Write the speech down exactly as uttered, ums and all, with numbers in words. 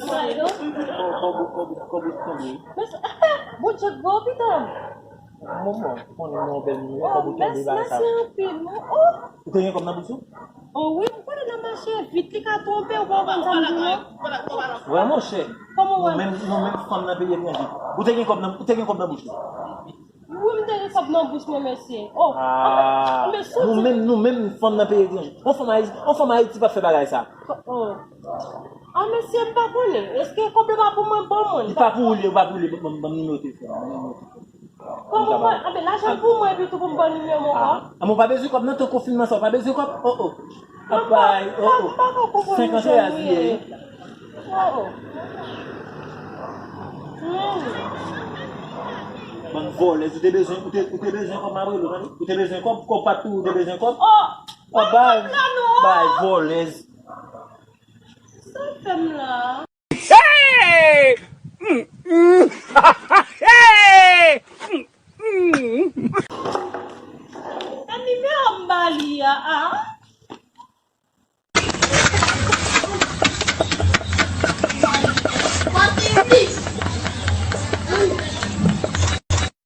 Sa yo? Kòb ou, kòb ou, kòb ou tonbe. Mèsi. Bondye gwo, pitit. Manman, konnen non, bèl moun, kòb ou tonbe, bagay sa. Mèsi anpil, wi. Oh! Ou te gen kòb nan bous ou? Oh wi, ou konnen nan mache vit, li ka twonpe w, ou pa konn sa m di w. Vrèman, chè. Kòman w wè? Nou menm, nou menm fanm nan peyi etranje. Ou te gen kòb nan, ou te gen kòb nan bous ou? Wi, m te gen kòb nan bous mwen, mesye. Oh, ah, men sou nou menm, nou menm fanm nan peyi etranje. On fanm Ayiti, on fanm Ayiti pa fè bagay sa. Oh. Ah, mesye, m pa konnen. Èske kòb la pa pou mwen, ban mwen? Li pa pou ou, li pa pou ou, ban, ban, ban m nimewo telefòn, ban m nimewo telefòn. Kòman mwen? Ah, men lajan pou mwen, epi tou pou m ban nimewo mwen ankò? Ah, men w pa bezwen kòb nan tan konfinman sa, w pa bezwen kòb? Oh, oh. Apay, oh, oh. Senkant e a zye. Oh, oh. Hmm. Bann vòlèz, ou te bezwen, ou te, ou te bezwen kòb, m ap rele w, tande? Ou te bezwen kòb, kòb pa t pou ou, ou te bezwen kòb? Oh! Oh, bay, bay, vòlèz. Sa w fè m la? Hey! Mm, mm. Hey! Mm, mm. E nimewo m ba li a, a.